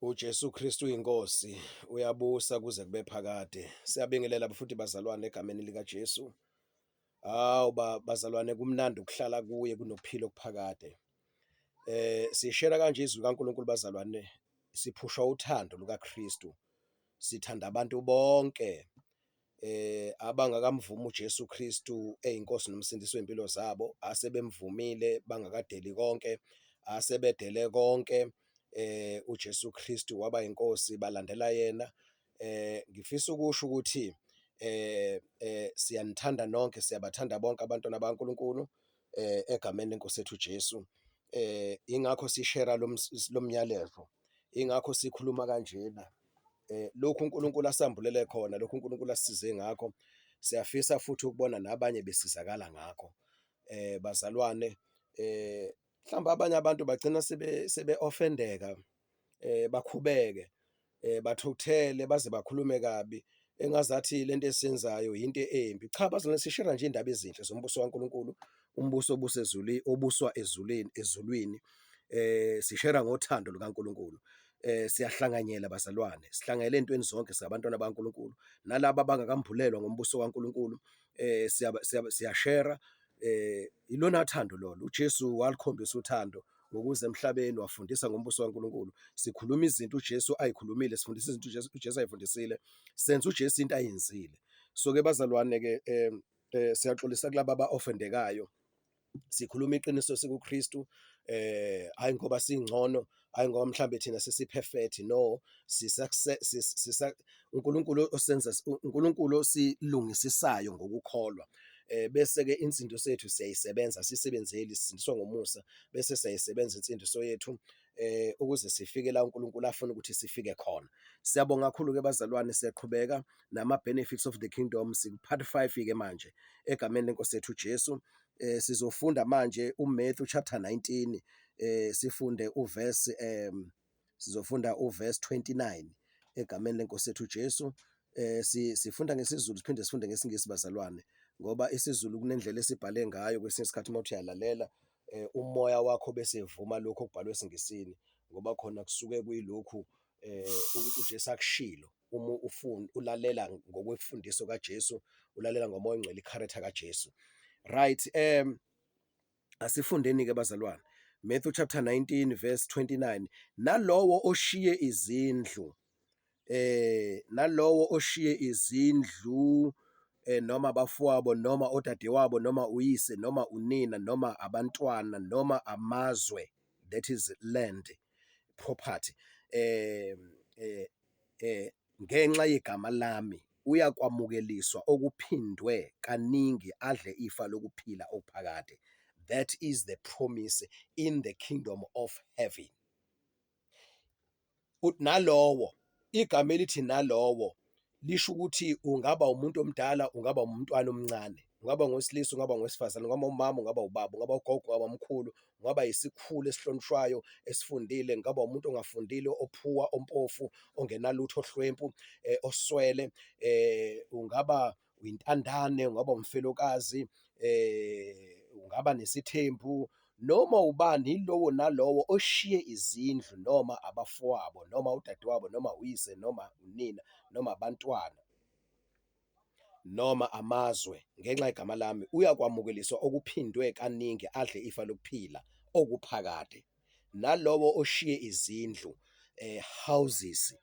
UJesu Kristu uyiNkosi, uyabusa kuze kube phakade. Siyabingelela futhi bazalwane egameni likaJesu. Hawu bazalwane, kumnandi ukuhlala kuye kunokuphila okuphakade. Sishera kanje izwi likaNkulunkulu bazalwane, siphushwa uthando lukaKristu. Sithanda abantu bonke abangakamvumi uJesu Kristu eyinkosi nomsindisi wempilo zabo, asebemvumile bangakadeli konke, asebedele konke. UJesu Kristu waba inkosi, balandela yena. Ngifisa ukusho ukuthi siyanithanda nonke, siyabathanda bonke abantwana bakaNkulunkulu egameni lenkosi yethu uJesu. Ingakho sishera lo myalezo, ingakho sikhuluma kanjena. Lokhu uNkulunkulu asambulele khona, lokhu uNkulunkulu asisize ngakho, siyafisa futhi ukubona nabanye besizakala ngakho. Bazalwane, mhlawumbe abanye abantu bagcina sebe offendeka, bakhubeke, bathukuthele baze bakhulume kabi engazathi lento esiyenzayo into embi. Cha bazalwane, sishera nje indaba ezinhle zombuso kaNkulunkulu, umbuso obusezulwini, obuswa ezulwini. Sishera ngothando lukaNkulunkulu. Siyahlanganyela bazalwane, sihlanganyele entweni zonke, singabantwana bakaNkulunkulu. Nalabo abangakambulelwa ngombuso kaNkulunkulu, siyashera. Ilona thando lolo uJesu walikhombisa, uthando ngokuza emhlabeni, wafundisa ngombuso kaNkulunkulu. Sikhuluma izinto uJesu ayikhulumile, sifundisa izinto uJesu ayifundisile, senza uJesu into ayenzile. So ke bazalwane ke, siyaxolisa kulabo aba-offendekayo. Sikhuluma iqiniso sikuKristu, hayi ngoba singcono, hayi ngoba mhlambe thina sesi-perfect. No, sisa uNkulunkulu osenza, uNkulunkulu osilungisisayo ngokukholwa. Bese ke insindiso yethu siyayisebenza, sisebenzeli, sisindiswa ngomusa, bese siyayisebenza insindiso yethu ukuze sifike la uNkulunkulu afuna ukuthi sifike khona. Siyabonga kakhulu ke bazalwane, siyaqhubeka nama benefits of the kingdom, siku part 5 ke manje egameni lenkosi yethu uJesu. Sizofunda manje uMatthew chapter 19, sifunde uverse sizofunda uverse 29 egameni lenkosi yethu uJesu. Sifunda ngesiZulu, siphinde sifunde ngesiNgisi bazalwane, ngoba isiZulu kunendlela esibhale ngayo. Kwesinye isikhathi uma uthi uyalalela, umoya wakho bese evuma lokho okubhalwe esiNgisini, ngoba khona kusuke kuyilokhu uJesu akushilo. Uma ufunda, ulalela ngokwemfundiso kaJesu, ulalela ngomoya ongcwele, i-character kaJesu. Right, asifundeni ke bazalwane, Matthew chapter 19 verse 29. Nalowo oshiye izindlu, nalowo oshiye izindlu, noma abafowabo noma odadewabo noma uyise noma unina noma abantwana noma amazwe, that is land, property, ngenxa yegama lami, uyakwamukeliswa okuphindwe kaningi, adle ifa lokuphila okuphakade. That is the promise in the kingdom of heaven. Nalowo, igama elithi nalowo lisho ukuthi ungaba umuntu omdala, ungaba umntwana omncane, ungaba ngowesilisa, ungaba ngowesifazane, ungaba umama, ungaba ubaba, ungaba ugogo, ungaba umkhulu, ungaba isikhulu esihlonishwayo esifundile, ngaba umuntu ongafundile, ophuwa, ompofu, ongenalutho, ohlwempu, oswele, ungaba uyintandane, ungaba umfelokazi, ungaba nesithembu, noma ubani. Yilowo nalowo oshiye izindlu noma abafowabo noma udadewabo noma uyise noma unina noma abantwana noma amazwe ngenxa yegama lami, uyakwamukeliswa okuphindwe kaningi, adle ifa lokuphila okuphakade. Nalowo oshiye izindlu, houses,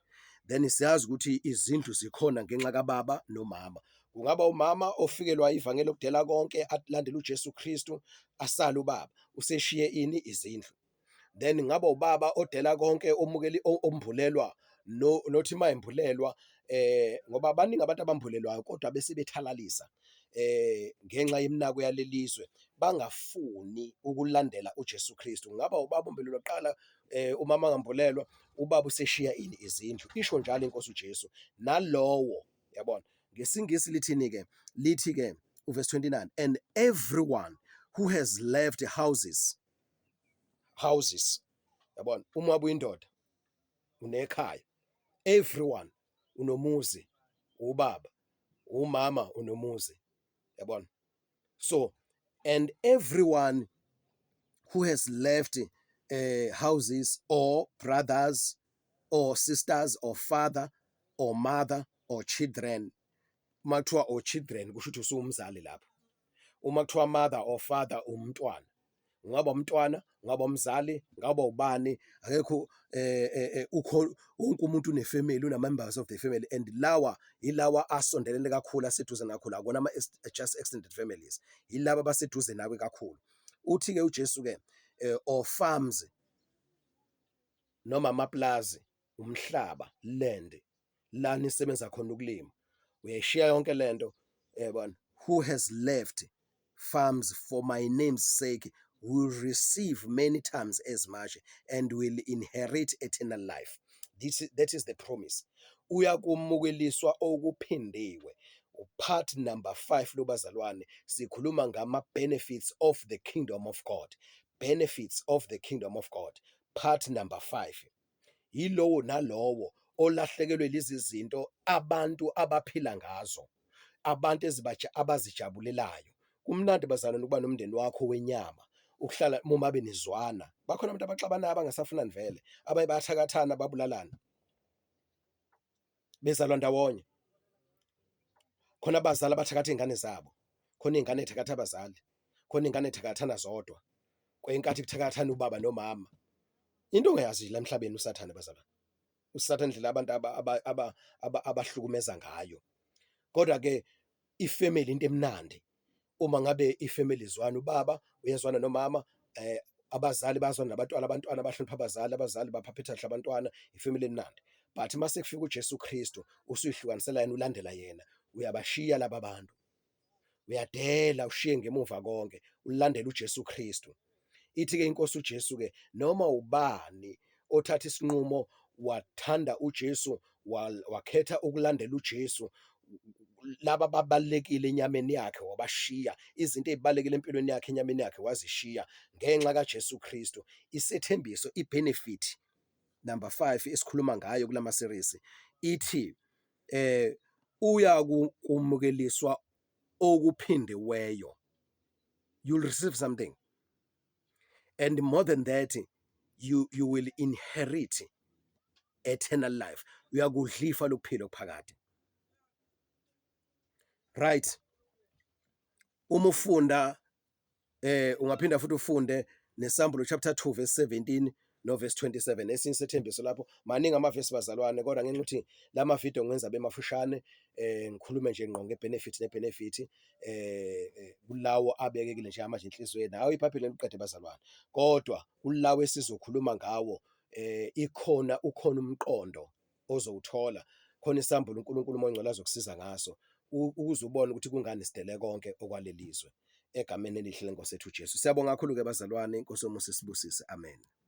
then siyazi ukuthi izindlu zikhona ngenxa kababa nomama. Kungaba umama ofikelwa ivangeli lokudela konke, alandela uJesu Kristu, asale ubaba useshiye ini? Izindlu. Then ngaba ubaba odela konke, omukeli ombulelwa, no nothi mayembulelwa, ngoba baningi abantu abambulelwayo kodwa bese bethalalisa ngenxa yeminako yalelizwe, bangafuni ukulandela uJesu Kristu. Ngaba ubaba umbulelwa kuqala, umama angambulelwa, ubaba useshiya ini? Izindlu. Isho njalo inkosi uJesu. Nalowo, yabona ngesiNgisi lithini ke? Lithi ke uverse 29, "And everyone who has left houses." Houses, yabona, uma uyindoda unekhaya, everyone unomuzi, ubaba, umama unomuzi, yabona. So, "And everyone who has left houses or brothers or sisters or father or mother or children. Uma kuthiwa or children, kusho ukuthi usuwumzali lapho. Uma kuthiwa mother or father, umntwana. Ungaba umntwana, ungaba umzali, ungaba ubani, akekho ukho wonke umuntu une-family, una-members of the family, and lawa yilawa asondelene kakhulu, aseduze kakhulu, akona ama just extended families, yilaba abaseduze nawe kakhulu. Uthi-ke uJesu-ke or farms, noma amaplazi, umhlaba, land la nisebenza khona ukulima, uyayishiya yonke lento, yabona. Who has left farms for my name's sake will receive many times as much and will inherit eternal life. That is the promise. Uyakumukeliswa okuphindiwe. Part number 5 lobazalwane, sikhuluma ngama benefits of the kingdom of God. Benefits of the kingdom of God, part number 5. Yilowo nalowo olahlekelwe lezi zinto abantu abaphila ngazo, abantu ezibaja abazijabulelayo. Kumnandi, bazalwane, ukuba nomndeni wakho wenyama, ukuhlala uma benizwana. Bakhona abantu abaxabanayo, abangasafunani vele, abaye bayathakathana, babulalana bezalwa ndawonye. Khona abazali abathakatha iy'ngane zabo, khona iy'ngane ey'thakatha abazali, khona iy'ngane ey'thakathana zodwa, kwenkathi kuthakathana ubaba nomama. Into ongayazi la emhlabeni, uSathane, bazalwane, uSathane, indlela abantu abahlukumeza ngayo. Kodwa-ke i-family into emnandi uma ngabe i-family izwana, ubaba uyezwana nomama, abazali bayazwana nabantwana, abantwana bahlonipha abazali, abazali baphatha kahle abantwana, i-family emnandi. But mase kufika uJesu Kristu, usuyihlukanisela yena, ulandela yena, uyabashiya laba bantu, uyadela, ushiye ngemuva konke, ulandela uJesu Kristu. Ithi-ke inkosi uJesu-ke, noma ubani othatha isinqumo wathanda uJesu, wakhetha ukulandela uJesu, laba ababalulekile enyameni yakhe wabashiya, izinto ey'balulekile empilweni yakhe, enyameni yakhe wazishiya ngenxa kaJesu Kristu. Isethembiso, i-benefit number 5 esikhuluma ngayo kulama series, ithi uyakumukeliswa okuphindiweyo. You'll receive something, and more than that, you will inherit eternal life. Uyakudla ifa lokuphila okuphakade, right? Uma ufunda ungaphinda futhi ufunde neSambulo chapter 2 verse 17 no verse 27, esinye isethembiso lapho. Maningi amavesi, bazalwane, kodwa ngenxa ukuthi lama video ngenza bemafushane, ngikhulume nje ngqo nge-benefit ne-benefit kulawo abekekile njengamanje enhliziyweni. Hawu, iBhayibheli liqede, bazalwane, kodwa kulawo esizokhuluma ngawo ikhona, ukhona umqondo ozowuthola khona. Isambulo, uNkulunkulu uMoya oNgcwele azokusiza ngaso ukuze ubone ukuthi kungani sidele konke okwalelizwe, egameni elihle lenkosi ethu uJesu. Siyabonga kakhulu ke, bazalwane. Inkosi yomusa isibusise. Amen.